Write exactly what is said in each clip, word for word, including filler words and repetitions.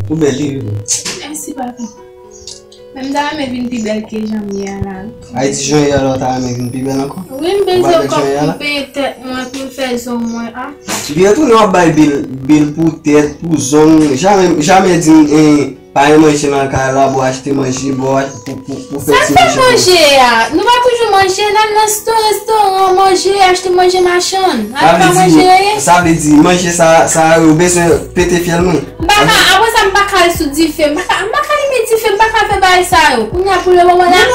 Ou bèl, wi. Mèsi, papi. Men m ta renmen vin pi bèl ke jan m ye a la, wi. Ayiti, jan w ye a la, w ta renmen vin pi bèl ankò? Wi, m bezwen kòb pou m peye tèt mwen, pou m fè zong mwen, a. Byen tou, w ap bay bil, bil pou tèt, pou zong. Jamè, jamè di m, eh, pa gen manje nan kay la, bon, achte manje, bon, ach-, pou, pou, pou fè ti manje. Sa fè manje a? Nou pa toujou manje, n al nan sito, restoran, manje, achte manje machann. Al pa manje. Sa vle di, manje sa, sa yo bezwen pete fyèl mwen. M pa ka, apre sa, m pa ka al sou dife, m pa ka, m pa ka limen dife, m pa ka fè bagay sa yo. Kounye a, pou le moman la, e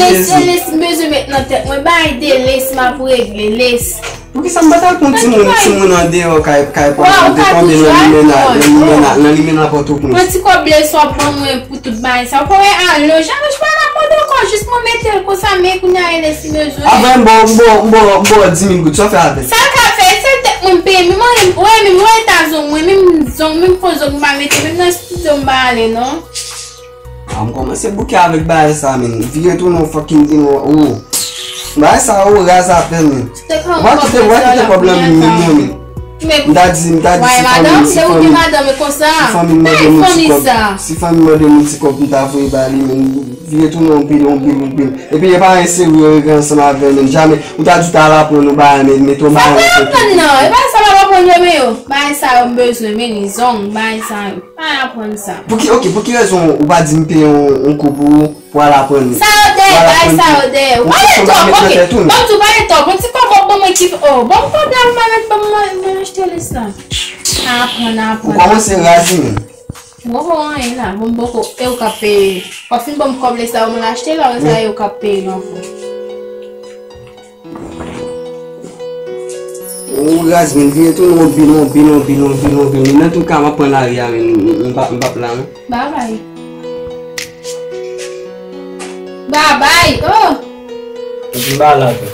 lès, e lès m bezwen met nan tèt mwen, bagay de lès m ap regle, lès. Poukisa m pa t al pran timoun, timoun andeyò kay, kay pa m, m te tonbe nan limena, nan limena, nan limena Pòtoprens. Pran ti kòb lès w ap ban mwen pou tout bagay sa. Ou pa wè alonj, alonj pa ka mande ankò, jis mwen mete l konsa, men kounye a e lès m bezwen. Apre m ba w, m ba w, m ba w, m ba w dis mil goud, sa w fè avè l? Sa l ka fè, se tèt mwen m peye, menm mwen, wè, menm wè eta zong mwen, menm zong, menm fo zong m pa mete, menm nan estidyo m pa ale, non. A, m kòmanse bouke avèk bagay sa, men. Vire tounen yon fucking din, oh. Bagay sa, oh, raz apèn, men. Ou pa kite, ou pa kite pwoblèm menm, non, men. M ta di, m ta di si fanmi, si fanmi, si fanmi mande nou ti kòb, si fanmi mande nou ti kòb, m ta voye ba li, men. Vire tounen yon pil, yon pil, yon pil. Epi e pa anyen serye yo regle ansanm avè l, men. Jamè, ou ta di w ta al aprann yon bagay, men, mete yon bagay nan tèt ou. Sa pa aprann, non. E pa sa m ap aprann yo, men yo. Bagay sa yo m bezwen, men, zong, bagay sa yo. Pa aprann sa. Pou ki, ok, pou ki rezon ou pa di m peye yon, yon kou pou, pou al aprann? Sa yo dèyè, bay sa yo dèyè. Ou pale twòp, ok. Ban m di w pale twòp. Yon ti kòb ou ban mwen ki, oh, ban m kòb la, ou pa mèt ban m, mwen, mwen achte lès la. Aprann, aprann. Ou kòmanse razi, men. Mwen poko anyen la. Bon, m poko, e ou k ap peye. W ap fin ban m kòb lès la, ou mwen achte la, ou sa e ou k ap peye l ankò. Ou raz, men, vire tounen yon bil, yon bil, yon bil, yon bil, yon bil. Men antouka, m ap pran lari a, men, m, m p ap, m p ap la, non. Babay. Babay, oh! Epi m pa la tou.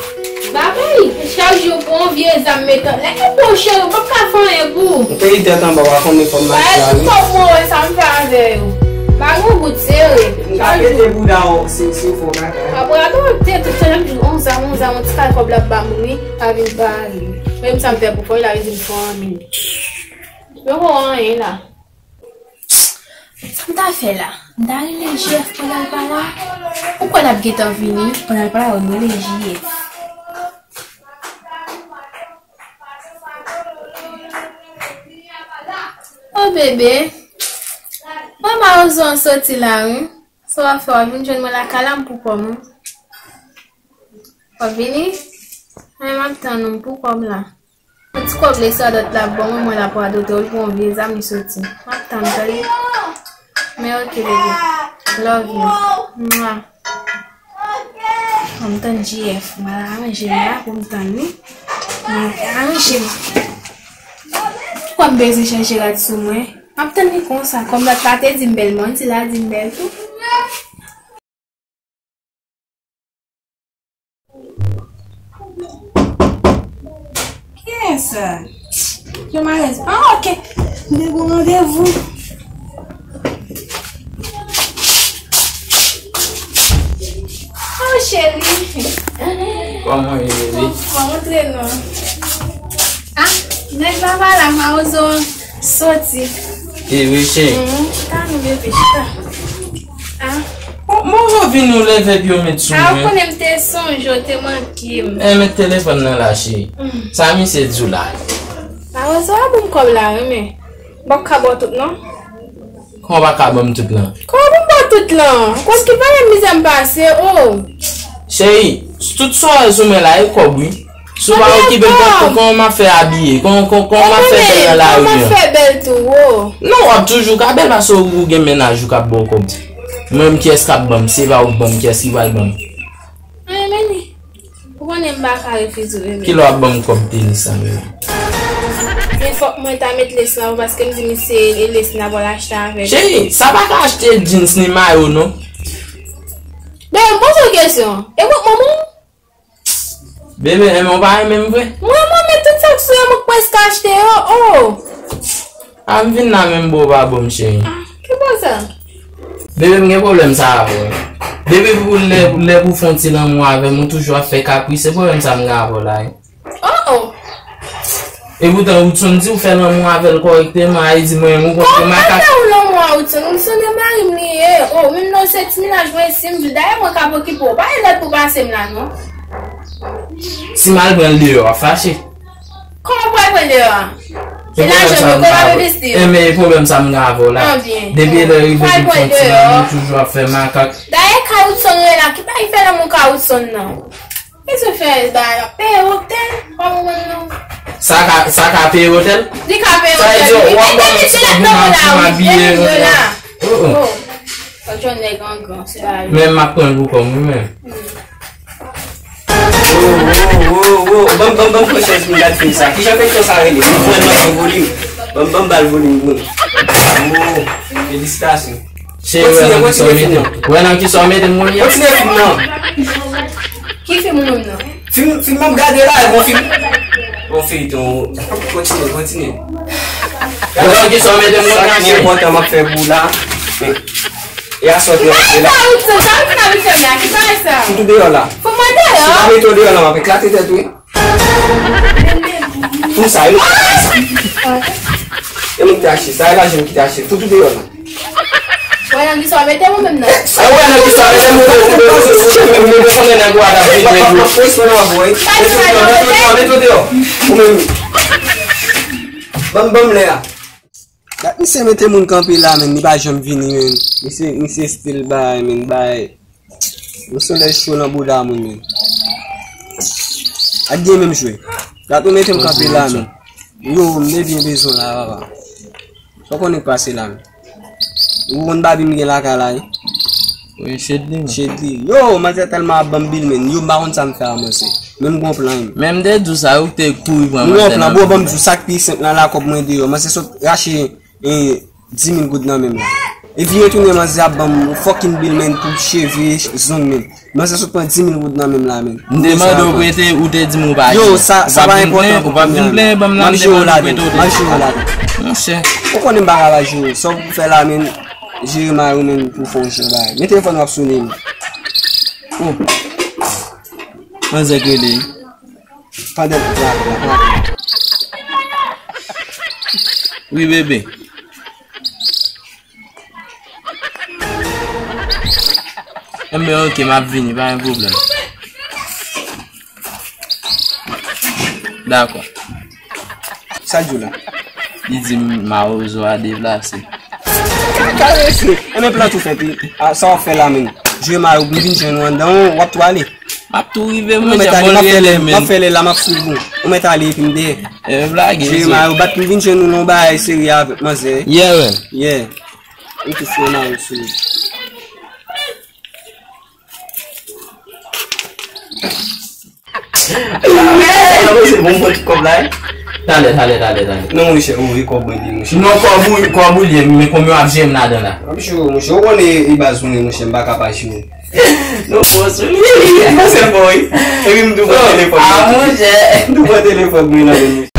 Babay, chak jou pou yon vye zam met an lè. E bon, cheri, m p ap ka fè anyen pou ou. Ou peye tèt anba, w a konn fòm mache a, wi. Kòb mwen, sa m fè avè yo. Pa gen bout sere. M ka pete bouda w si, si w fè w kaka. Apre, atò, te tout se menm jou, on zam, on zam, on ti kal kòb l ap ba moun, wi. Pa vin pale. Menm sa m fè pou fò, l a vin fò anyen. Yo ko anyen la. Sa m ta fè la? M ta rele J F pandan l pa la? Ou kwè l ap gentan vini? Pandan l pa la, yo rele J F. O bebe, mwen mawozo an soti la, wi. Sa w ap fè, w ap vin jwenn mwen lakay la, m pou kò m, wi. W ap vini? Mwen, m ap tann ou, m pou kò m la. Yon ti kòb lè sa dòt la ban mwen, mwen la pou adotè w, l pou yon vye zam li soti. M ap tann, tande? Men ok, bebe. Love you. Mwa. An m tann J F. M al aranje m la pou m tann li. M al aranje m. Poukwa m bezwen chèche rad sou mwen? M ap tann li konsa. Kòm lòt la te di m bèl, mwen di la di m bèl tou. Kiyès sa? Yo malèz. Ah, ok. M te gon randevou. Oh, cheri. Kòman w ye, bebe? Bon, antre non. Ah, nèg la pa la, mawozo soti. E wi, cheri. Mhm, chita non, bebe, chita. Ah. Bon, bon, yo vin ou leve epi yo met sou mwen. Ah, ou konnen m te sonje w, te manke m. Eh, met telefòn nan la, cheri. Mm. Sa misye di w la? Mawozo a ban m kòb la, wi, men. M p ap ka ba w tout, non. Kòman w pa ka ban m tout lan? Kòman pou m ba w tout lan? Ou konn ki pale mizè m pase, oh. Cheri, tout sa w wè sou mwen la, e kòb, wi. Si w pa okipe l, kòman, kòman m ap fè abiye? Kòman, kòman, kòman m ap fè bèl nan lari an? Kòman fè bèl tou, oh? Non, w ap toujou ka bèl paske w, ou gen mennaj ou k ap ba w kòb. Mwen menm, kiyès k ap ban m? Si se pa ou k ban m, kiyès ki pral ban m? Anyen, men li. Ou konnen m pa ka refize w, bebe. Kilè w ap ban m kòb tenis sa menm? Men fòk mwen ta met lès lan paske m di misye e lès n ap al achte avè l. Cheri, sa pa ka achte jeans ni mayo non. Bebe, m poze w kesyon. E mwen manman w? Bebe, enben w pa renmen m vre? Mwen manman tout sa k sou yo, mwen k prèske achte yo, oh. A m vin la menm, bon, w pa bon, cheri. Ah, ki bon sa? Bebe, m gen pwoblèm sa avè w. Depi pou lè, lè pou fè yon ti lanmou avè m, ou toujou ap fè kapris, se pwoblèm sa m gen avè w la, wi. Oh, oh. E poutan, Woodson di w fè lanmou avè l kòrèkteman, a li di mwen, ou kontre makak. Kòman fè ou lanmou a Woodson? Woodson e mari m li ye. Oh, menm non se ti mennaj mwen, si m di, dayè mwen ka okipe w. Pa gen lòt pou pase m la, non. Si m al pran l deyò, w ap fache. Kòman w pral pran l deyò a? E lajan mwen, kòman w ap envesti? E men pwoblèm sa m gen avè w la. Depi lè rive pou m fè ti mari, ou toujou ap fè makak. Dayè ka Woodson rele la, ki pa fè lanmou ka Woodson nan? Kisa w fè bagay la? Peye otèl, pa konprann non. Sa ka, sa ka peye otèl? Li ka peye otèl. Sa vle di, w ap ban m ti kòb pou m abiye. Oh, oh. Oh. Sa jwenn nèg an gran, se la. Men m ap pran l pou kòm wi menm. Oh, oh, oh, oh. Ban m, ban m, ban m pran chèz pou m gad fim sa. Kijan feyton sa rele? M pran nan volim. Ban m, ban m ba l volim pou m. Oh, felisitasyon. Cheri, wè nan kisa w mete m. Wè nan kisa w mete m kounye a. Kontinye fim nan. Ki fim ou menm nan? Fim, fim m ap gade la, e bon fim. Bon feyton. Kontinye, kontinye. Wè nan kisa w mete m kounye a, cheri. Sa ki enpòtan m ap fè pou ou la. E aswè nou ap fè la. Sa ou fè la, ki bagay sa? Fouti w deyò la. Fout mwen deyò. Si w pa mete w deyò la, m ap eklate tèt ou wi. Pou sa, e nou ki te achte sa. E nou ki te achte sa, e lajan ki te achte. Fouti w deyò la. Wè nan kisa w mete mwen menm nan. E wè nan kisa w mete mwen menm. Ou menm, ou menm, ou menm, ou menm, ou menm, ou menm, ou menm, ou menm, ou menm, ou menm, ou menm. Ban m, ban m lè a. Dat misye mete moun kanpe la, menn, li pa janm vini, menn. Misye, misye still bay, menn, bay. Yon solèy cho nan bouda moun, menn. Ak gen menm jwe. Dat ou mete m kanpe la, menn. Yo, m te byen bezwen la, papa. Sa w konnen k pase la, menn. Ou konn babi m gen lakay la, wi. Wi, Shedly, menn. Shedly. Yo, manzè tèlman ap ban m bil, menn. Yo, m pa konn sa m fè a, manzè. Menm gon plan, menn. Men m te di w sa, ou te kouri pran manzè nan bil. M gon plan, bon, ban m di w sa k pi senp lan la, kòb mwen deyò. Manzè sot rache e, di mil goud nan men m la. E vire tounen manzè ap ban m fucking bil, menn, pou cheve, zong, menn. Manzè sot pran di mil goud nan men m la, menn. M te mande w prete, ou te di m ou pa gen. Yo, sa, sa pa enpòtan pou kounye a, menn. M ap jere w ladan, m ap jere w ladan. Monchè. Ou konnen m pa ka pa jere w. Sa w pou fè la, menn, jere mari w, menn, pou fè yon jan bagay. Men telefòn w ap sone, menn. Oh. Manzè k rele. Pandan l ap la, la, la. Wi, bebe. Enben, oke, m ap vini, pa gen pwoblèm. Dakò. Sa l di w la? Li di m mawozo a deplase. Kaka mesye. Enben plan tou fèt wi. A, sa w ap fè la menm? Jwe mayo, m vin jwenn ou anndan, w ap tou ale. M ap tou rive, monchè, bon rele menm. M ap fè lè la, m ap swiv ou. Ou mèt ale epi m dèyè. E blage, mesye. Jwe mayo, bat m vin jwenn ou nan bagay serye avèk manzè. Yeah, wè. Yeah. Ou tou fè mayo sou li. Sa bon, se bon, bon ti kòb la, eh? Talè, talè, talè, talè. Non, monchè, ou vle kòb mwen li, monchè. Non, kòb ou, kòb ou li ye, men kòb yo ap jere m ladan la. M cho, monchè, ou konnen e baz mwen, monchè, m pa ka pa jere. Non, bon, sou li, li, li, se bon, wi. Epi m tou pran telefòn mwen. Ah, monchè. M tou pran telefòn mwen nan men, monchè.